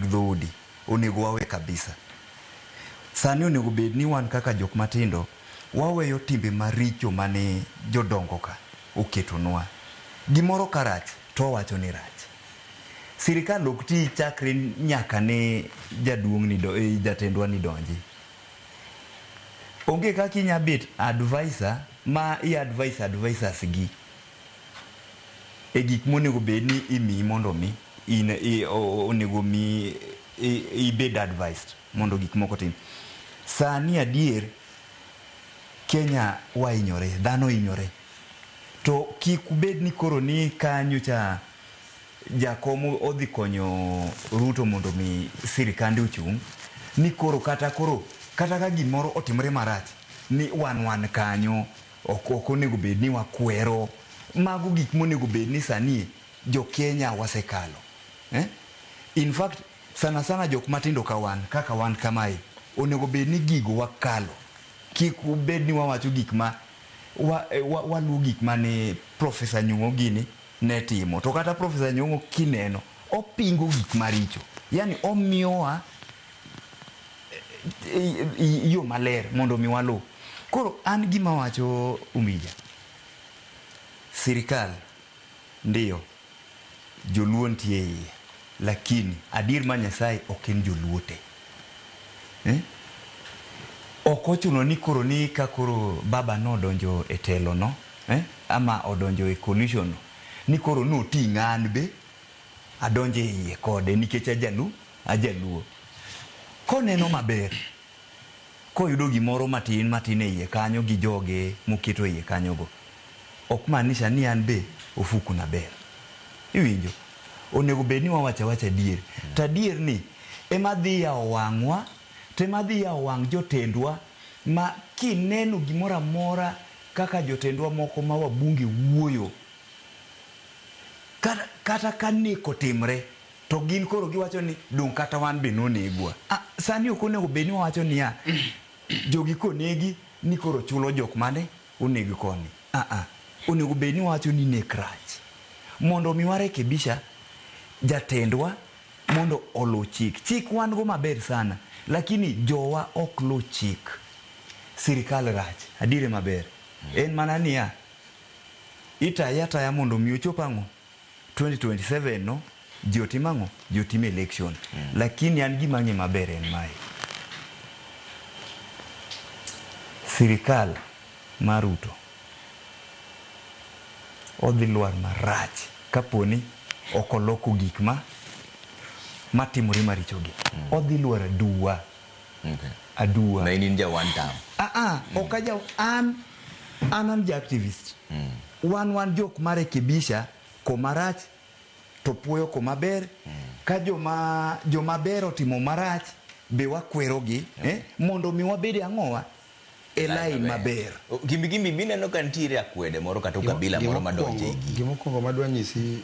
dhoudi onego wawe kabisa. Sani onego bed ni wan kaka jok matindo waweyo timbe maricho mane jodongo ka oketonwa. Gimoro ka rach to wawacho ni rach. Sirikal ok ti chakre nyaka ne jaduong' ni do, eh, jatendwa ni donji. Onge kaka inya bet advisor ma i advise advisors gi e gik monego bed ni imiyi mondo mi in i, onego mi ibed advised mondo gik moko otim. Sani adier Kenya wahinyore, dhano ohinyore. To kik ubed ni koro ni ka nyocha jakom odhi konyo Ruto mondo mi sirikande ochung', ni koro kata koro kata ka gimoro otimore marach ni wan wan kanyo ok ok onego bed ni wakwero. Mago gik monego bed ni sani jo Kenya wasekalo. Eh? In fact, sana sana jok matindo ka wan, kaka wan kamae, onego bed ni gigo wakalo. Kik ubed ni wawacho gik ma wa, wa, waluwo gik mane Professor Nyong'o gini ne timo. To kata Professor Nyong'o kineno, opingo gik maricho. Yani omiyowa yo maler mondo mi waluw. Koro an gima wacho Umija, sirikal ndiyo joluo nitie iye, lakini adier mar Nyasaye ok en joluo te. Eh? Ok ochuno ni koro ni ka koro baba nodonjo e telo no, eh? Ama odonjo e coalition no, ni koro noting'a an be adonjo e iye kode nikech ajalu, ajaluo. Koneno maber, koyudo gimoro matin matin e iye kanyo gi joge moketo e iye kanyogo, ok maanisha ni an be ofuku na ber. Iwinjo? Onego bed ni wawacho awacha adier. To adier ni ema dhi yawo wang'wa, to ema dhi yawo wang' jotendwa ma kineno gimoro amora kaka jotendwa moko ma wabunge wuoyo, kata, kata ka nek otimre, to gin koro giwacho ni dong' kata wan be nonegwa. Ah, sani ok onego bed ni wawacho niya, jogi konegi ni koro chulo jok mane oneg koni. Ah ah, onego bed ni wawacho ni nek rach. Mondo mi warekebisha jatendwa mondo oluw chik. Chik wan go maber sana, lakini jowa ok luw chik. Sirikal rach, adier ema ber. En mana niya, itaye ataya mondo mi ochop ang'o? 2027 no ji otim ang'o? Ji otim election. Lakini an gima ang'e maber en mae. Sirikal mar Ruto odhi lwar marach kaponi ok oloko gik ma matimore marichogi. Odhi lwar aduwa. Okay. Aduwa. Ma in in ja one term. Ah ah, ok aja an an an ja activist. Wan wan jok ma rekebisha koma rach to puoyo koma ber. Ka joma joma ber otimo marach be wakwero gi, eh, mondo mi wabed e ang'owa e line maber. Gimbi gimbi bineno ka nitiere akwede moro kata ukabila moro madonjo e gigi. Gimokwongo madwa nyisi